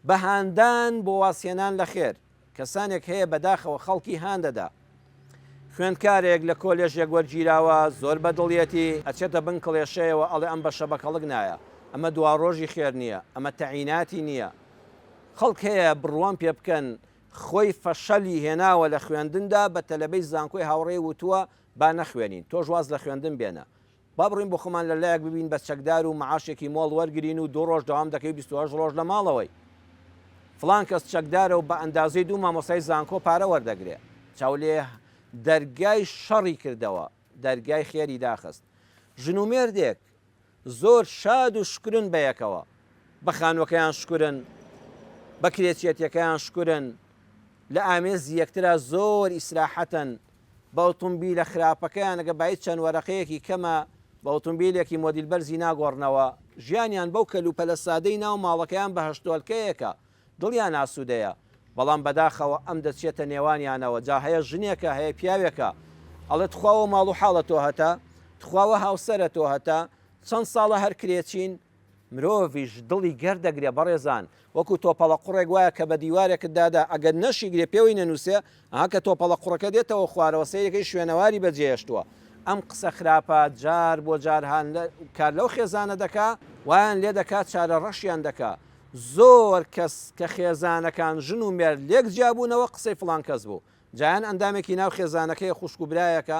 بە هاندان بۆ وازهێنان لە خێر، کەسانێک هەیە بەداخەوە خەڵکی هان دەدا. خوێندکارێک لە کۆلێژێک وەرگیراوە زۆر بە دڵیەتی، ئەچێتە بن کڵێشەیەوە ئەڵێ ئەم بەشە بە کەڵک نایە، ئەمە دواڕۆژی خێر نییە، ئەمە تەعیناتی نییە. خەڵک هەیە بڕوام پێ بکەن خۆی فەشەلی هێناوە لە خوێندندا بە تەلەبەی زانکۆی هاوڕێی وتووە با نەخوێنین تۆش واز لە خوێندن بێنە با بڕۆین بۆ خۆمان لە لایەک ببین بە چەکدار و معاشێکی مۆڵ وەرگرین و دوو ڕۆژ دەوام دەکەی و 28 ڕۆژ لە ماڵەوەی. فڵان کەس چەکدارە و بە ئەندازەی دوو مامۆستای زانکۆ پارە وەردەگرێ. چاو لێ دەرگای شەڕی کردەوە، دەرگای خێری داخست. ژن و مێردێک زۆر شاد و شوکرن بەیەکەوە. بە خانووەکەیان شوکرن، بە کرێچیەتیەکەیان شوکرن، لە ئامێزی یەکترا زۆر ئیسراحەتن، بە ئوتومبیلە خراپەکەیان ئەگەر بایی چەند وەرەقەیەکی کەمە بە ئوتومبیلێکی مۆدیل بەرزی ناگۆڕنەوە، ژیانیان بەو کەلوپەلە سادەی ناو ماڵەکەیان بەهەشتۆلکەیەکە، دڵیان ئاسوودەیە، بەڵام بەداخەوە ئەم دەچێتە نێوانیانەوە، جا هەیە ژنێکە هەیە پیاوێکە، ئەڵێ تخوا وە ماڵ و حاڵە تۆ هەتە؟ تخوا وە هاوسەرە تۆ هەتە؟ چەند ساڵە هەر کرێچین؟ مرۆڤیش دڵی گەر دەگرێ بەڕێزان، وەکو تۆپەڵە قوڕێک وایە کە بە دیوارێکت دادا ئەگەر نەشیگرێ پێوەی نەنووسێ، ئەها کە تۆپەڵە قوڕەکە دێتەوە خوارەوە سەیرەکەی شوێنەواری بەجێهێشتووە. ئەم قسە خراپە جار بۆ جار هان کار لەو خێزانە دەکا، وایان لێ دەکا چارە ڕەشیان دەکا. زۆر کەس کە خێزانەکان ژن و مێرد لێک جیابوونەوە قسەی فڵان کەس بوو. جا یان ئەندامێکی ناو خێزانەکەیە خوشک و برایەکە،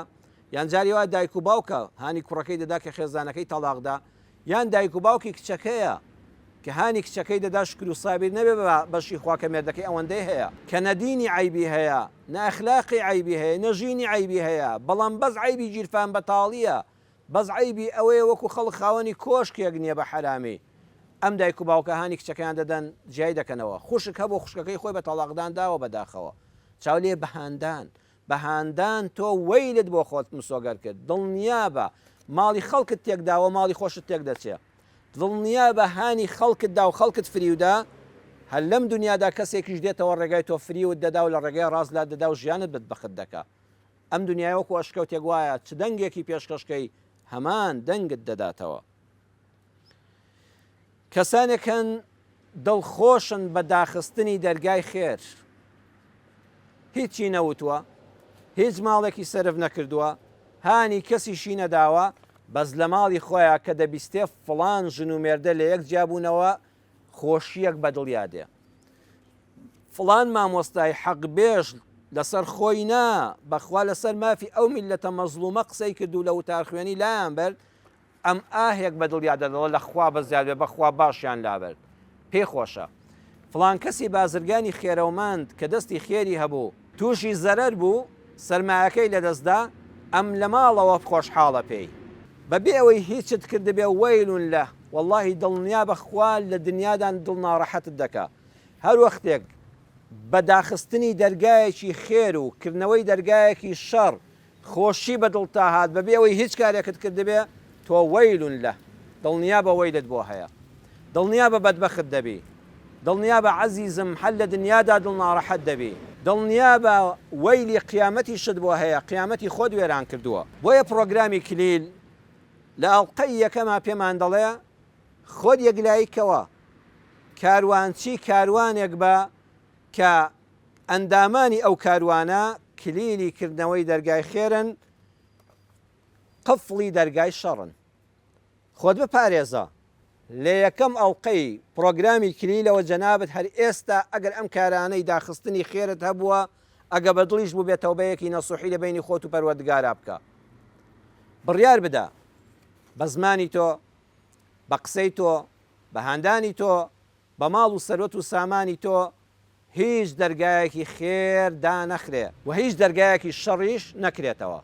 یان جاری وا دایک و باوکە هانی کوڕەکەی دەدا کە خێزانەکەی تەڵاق دا، یان دایک و باوکی کچەکەیە کە هانی کچەکەی دەدا شوکر و سابیر نەبێ بە بەشی خوا کە مێردەکەی ئەوەندەی هەیە کە نە دینی عەیبی هەیە نە ئەخلاقی عەیبی هەیە نە ژینی عەیبی هەیە بەڵام بەس عەیبی گیرفان بەتاڵیە بەس عەیبی ئەوەیە وەکو خەڵک خاوەنی کۆشکێک نیە بە حەرامی ئەم دایک و باوکە هانی کچەکەیان دەدەن جیای دەکەنەوە خوشک هەبوو خوشکەکەی خۆی بە تەڵاقدان داوە بەداخەوە چاو لێ بە هاندان بە هاندان تۆ وەیلت بۆ خۆت مسۆگەر کرد دڵنیابە ماڵی خەڵکت تێکداوە ماڵی خۆشت تێک دەچێ دڵنیابە هانی خەڵکت دا و خەڵکت فریودا هەر لەم دنیادا کەسێکیش دێتەوە ڕێگای تۆ فریوت دەدا و لە ڕێگای ڕاست لات دەدا و ژیانت بەدبەخت دەکا ئەم دنیایە وەکو ئەشکەوتێک وایە چ دەنگێکی پێشکەش کەی هەمان دەنگت دەداتەوە. کەسانێک هەن دڵخۆشن بە داخستنی دەرگای خێر هیچی نەوتووە هیچ ماڵێکی سەرف نەکردووە هانی کەسیشی نەداوە بەس لە ماڵی خۆیان کە دەبیستێ فڵان ژن و مێردە لە یەک جیابوونەوە خۆشیەک بە دڵیا دێ فڵان مامۆستای حەق بێژ لەسەر خۆی نا بەخوا لەسەر مافی ئەو میللەتە مەزڵومە قسەی کرد و لە وتارخوێنی لایان برد ئەم ئاهێک بە دڵیا دەدەڵە لە خوا بەزیاد بێ بەخوا باشیان لابرد پێی خۆشە فڵان کەسی بازرگانی خێرەومەند کە دەستی خێری هەبوو تووشی زەرەر بوو سەرمایەکەی لەدەستدا ئەم لە ماڵەوە خۆشحاڵە پێی بەبێ ئەوەی هیچت کردبێ وەیل لە وەڵاهی دڵنیابە خوا لە دنیادان دڵ ناڕەحەتت دەکا هەر وەختێک بە داخستنی دەرگایەکی خێر و کردنەوەی دەرگایەکی شەڕ خۆشی بە دڵتا هات بەبێ ئەوەی هیچ کارێکت کردبێ تۆ وەیل لە دڵنیابە وەیلت بۆ هەیە دڵنیابە بەدبەخت دەبی دڵنیابە عەزیزم هەر لە دنیادا دڵ ناڕەحەت دەبی دڵنیابە وەیلی قیامەتیشت بۆ هەیە قیامەتی خۆت وێران کردووە بۆیە پڕۆگرامی کلیل لە ئەڵقەی یەکەما پێمان دەڵێ خۆت یەکلایی کەوە کاروانچی کاروانێک بە کە ئەندامانی ئەو کاروانە کلیلی کردنەوەی دەرگای خێرن قفڵی دەرگای شەڕن خۆت بپارێزە لە یەکەم ئەڵقەی پڕۆگرامی کلیلەوە جەنابت هەر ئێستا ئەگەر ئەم کارانەی داخستنی خێرت هەبووە ئەگە بە دڵیش بووبێ تەوبەیەکی نەسوحی لە بەینی خۆت و پەروەردگارا بکە بڕیار بدە بە زمانی تۆ بە قسەی تۆ بە هاندانی تۆ بە ماڵ و سەروەت و سامانی تۆ هیچ دەرگایەکی خێر دانەخرێ و هیچ دەرگایەکی شەڕیش نەکرێتەوە.